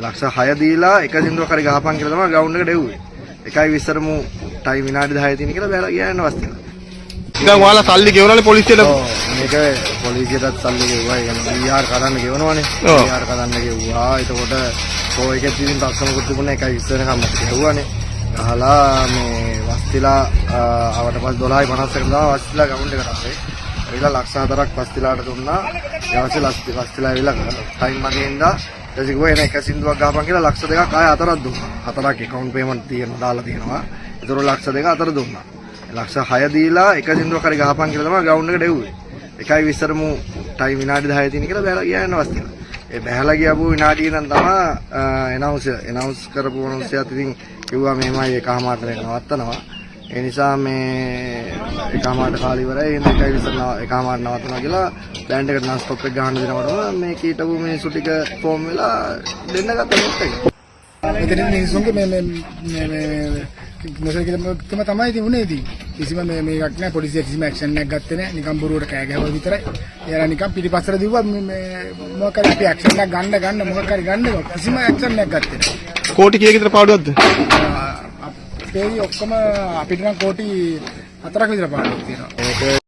ලක්ෂ 6 දීලා එක සින්දුවක් හරි ගහපන් කියලා තමයි ග්‍රවුන්ඩ් එකට එව්වේ. 1:20 මු ටයිම් විනාඩි 10 තියෙන කියලා බැලලා ගියා යන වස්තිලා. දැන් ඔයාලා සල්ලි ගෙවනවනේ පොලිසියට. ඔව්, මේක පොලිසියටත් සල්ලි ගෙව්වා. ඒ කියන්නේ VR කඩන්න ගෙවනවනේ. ඔව්. VR කඩන්න ගෙව්වා. එතකොට ෂෝ එකෙත් ඉතින් ප්‍රශ්නකුත් තිබුණා. 1:20 වෙනකම් අපි ගැහුවානේ. ගහලා මේ වස්තිලා ආවට පස්සේ 12:51 තමයි වස්තිලා ග්‍රවුන්ඩ් එකට ආවේ. ඇවිල්ලා ලක්ෂ 4ක් වස්තිලාට දුන්නා. ඊට පස්සේ වස්තිලා ඇවිල්ලා ටයිම් මගේ ඉඳා ඊට පස්සේ කිව්වා එන එක සින්දුවක් ගහපන් කියලා ලක්ෂ 2ක් ආයෙ හතරක් දුන්නා. හතරක් ඇකවුන්ට් පේමන්ට් තියෙනවා, දාලා තියෙනවා. ඒතර ලක්ෂ 2 හතර දුන්නා. ලක්ෂ 6 දීලා එක සින්දුවක් හරි ගහපන් කියලා තමයි ග්‍රවුන්ඩ් එකට එව්වේ. 1:20 මු ටයිම් විනාඩි 10 තියෙන කියලා බැලලා ගියා යන වස්තිලා. ඒ බැහැලා ගියාපු විනාඩිය ඉඳන් තමයි ඇනවුන්ස් කරපු මනුස්සයාත් ඉතින් කිව්වා මෙහෙමයි එකහමාරට මේක නවත්තනවා. ඒ නිසා මේ එකහමාරට කාලේ ඉවරයි. එහෙනම් 1:20 එකහමාරට නවත්තනවා කියලා බෑන්ඩ් එකට නන් ස්ටොප් එක ගහන්න දෙනකොටම මේ කීටපු මිනිස්සු ටික ෆෝම් වෙලා දෙන්න ගත්ත නෙට් එක. මෙතන ඉන්න මිනිස්සුන්ගේ මේ මේ මේ මේ නොසැලකිලිමත්කම තමයි ඉතින් උනේ ඉතින්. කිසිම මේ මේකක් නෑ, පොලිසිය කිසිම ඇක්ෂන් එකක් ගත්තේ නෑ. නිකන් බොරුවට කෑ ගැහුවා විතරයි. එයාලා නිකන් පිටිපස්සට දිව්වා මේ මේ මොකක් හරි අපි ඇක්ෂන් එකක් ගන්න ගන්න මොකක් හරි ගන්න කිසිම ඇක්ෂන් එකක් ගත්තේ නෑ. කෝටි කීයක විතර පාඩුවක්ද? අපේ ඔක්කොම අපිට නම් කෝටි 4ක් විතර පාඩුවක් තියෙනවා. මේක